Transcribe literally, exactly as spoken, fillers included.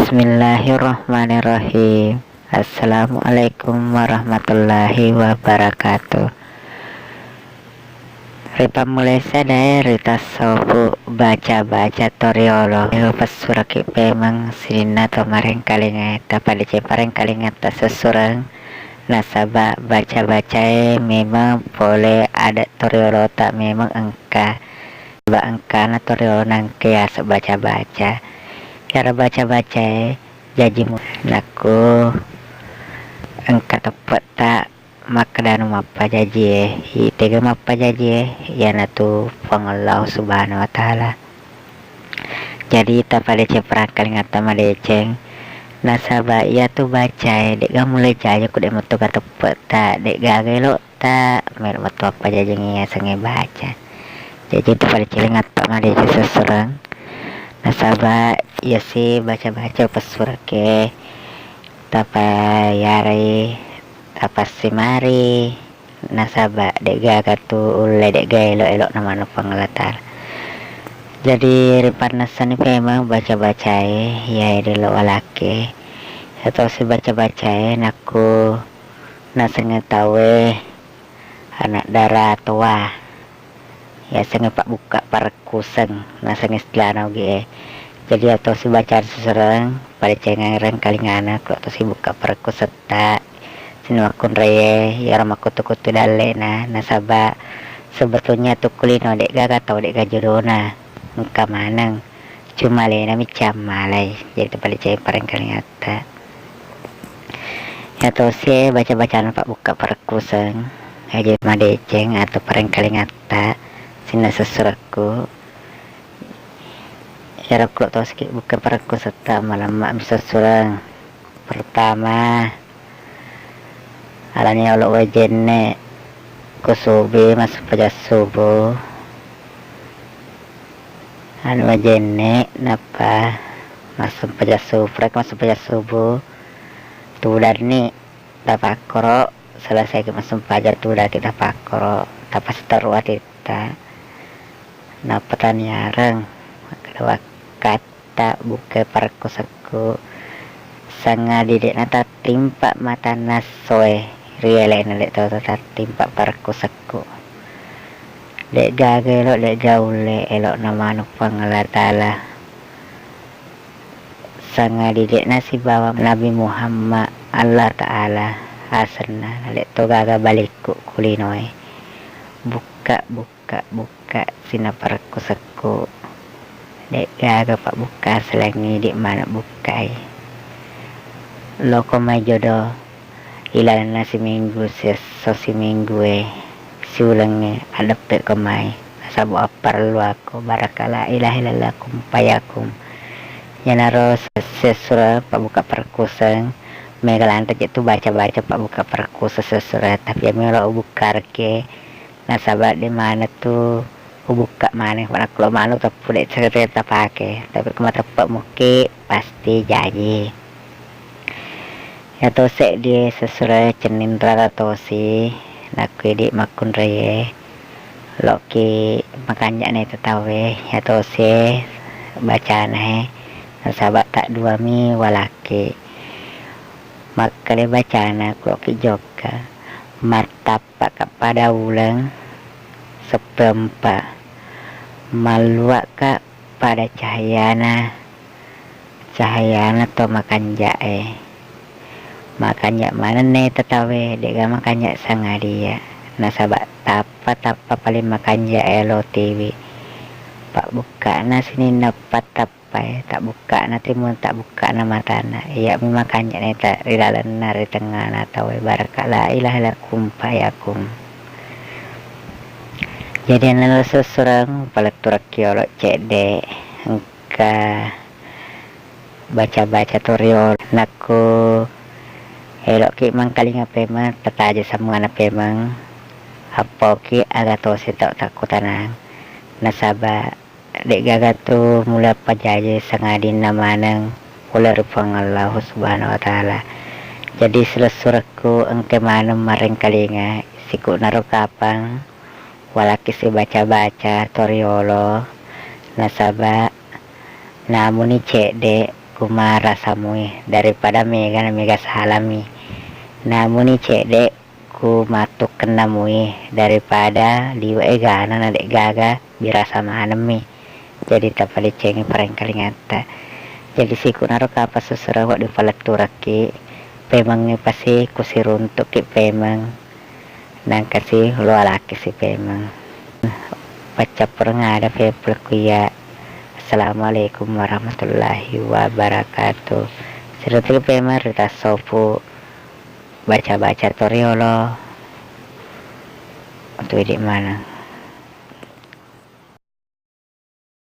Bismillahirrahmanirrahim. Assalamualaikum warahmatullahi wabarakatuh. Ripammulai sedae ri tassopu baca-baca toriolo. Ero pessuraki pemeng sininna to marengkalingae, tapadeceng parengkalingatta sessureng. Nasaba baca-bacae memeng pole adat toriolota memeng engka. Ba engkana toriolo nangke yaseng baca-baca. Iyaro baca-bacae jaji mu-, nakku engka teppe'ta makkedanu mappajajie, itega mappajajie, iyanatu Puang Allahu Subhanahu wa Ta'ala. Jadi tapadeceng parengkalingatta madeceng, nasaba iyatu bacae de'ga mulle jaji ko de' mettoga teppe'ta, de'gaga elo ta melo metto appajajengnge yasengnge baca. Jaji tapadeceng lengatta madeceng sessureng. Nasaba iyasi baca-baca pessurake tapayarai tapassimari, nasaba de'gaga tu ulle de'ga elo-elona maneng Puang Allah Ta'ala. Jadi ripannassani pemeng baca-bacae iyae ri lo walake. Yatosi baca-bacae nakku nasengnge tauwe anak dara toa, yasengnge pabbukka parekkuseng, nasengnge istilahna ogi e. Jadi yatosi baca sessureng, padecengengngi rengkalingana, ko tosi bukka parekkusetta, sininna makkunraie, iyaro makkuttu-kuttu dalle'na, nasaba sebetulnya tu kulino de'gaga tau de'ga jodona, engka maneng. Cuma alenami ciammalai, jadi tapadeceng parengkalingatta. Yatosi baca-bacana pabbukka parekkuseng, aja madeceng atau parengkalingatta sininna sessurekku. Iyaro ko tosi bukka parekkusetta, malemma mi sessureng. Pertama, alani olo wajenne ko subuh, massempajang subuh. Anu wajenne nappa massempajang subuh, puraki massempajang subuh, tudanni tapakkoro, selesaiki massempajang tudaki tapakkoro, tapasitaru atitta. Nappa taniareng makkeda, wakkatta bukkai parekkusekku, sangadi de'na tattimpa matanna essoe ri ele'na de' to tattimpa parekkusekku. De'gaga elo, de'ga ulle elo'na maneng Puang Allah Ta'ala. Sangadi de'na sibawa Nabi Muhammad Allah Ta'ala asenna, na de' to gaga balikku kulinoe. Bukka, bukka, bukka, sininna parekkusekku. De'gaga pabbukka selaing idi maneng bukkai. Loko mai jodo ilalenna siminggu, siesso siminggu e, siulengnge addeppe'ko mai, nasaba apparelluakko baraka la ilaha illallah kun fayakun. Iyanaro se-, sessureng pabbukka parekkuseng, mega lanre je tu baca-baca pabbukka parekkuseng sessureng, tapi iyami ro ubukkareke, nasaba de' maneng tu ubukka maneng, pada ko lo manu teppu de' tette tapake, tapi ko mateppe' muki pasti jaji. Iyato seddie sessureng cenning rara tosi, nakku idi makkunraie, loki makanja' na ita tauwe, iyatosi bacana e, nasaba' tadduami walaki. Makkeda bacana, ko loki jokka, mattap- Paka pada uleng seppempa, malluakka pada cahayana, cahayana to makanja'e. Makanja' manenna tatawe, de'ga makanja' sangadia, nasaba' tappa-tappa paling makanja'e lo tiwi. Pabbukka'na sininna pattap- Pae, tabbukka'na timun, tabbukka'na matanna. Iya'mi makanja'na ta ri lalenna, ri tengngana tauwe, baraka la ilaha illa kun fayakun. Jadi, ananna sessureng, paletturekki yolo cedde, engka baca-baca to riolo. Nakko elo'ki mangkalinga pemeng, tataja sammuana pemeng, appoki aga tosi tau takkutanang. Nasaba' De'gaga tu mulle appajaji sangadinna maneng pole ri Puang Allahu Subhanahu wa Ta'ala. Jadi, silessurekku engka maneng marengkalinga, siku'naro kapang walakki sibaca-baca to riolo, nasaba' namuni cedde' ku marasa mui daripada mega na mega salami. Namuni cedde ku mattukkenna mui daripada liwe egana na de'gaga birasa manemmi. Jadi tapadecengi parengkalingatta. Jadi sikunaro kapang susureng wedding paletturekki, pemengngi pasi ku siruntukki pemeng. Nangkasi lualaki si pemeng. Paccappureng ada pepulekku iya. Assalamualaikum warahmatullahi wabarakatuh. Siruntukki pemeng ri tassopu. Baca-baca to riolo. Untuk idi mana?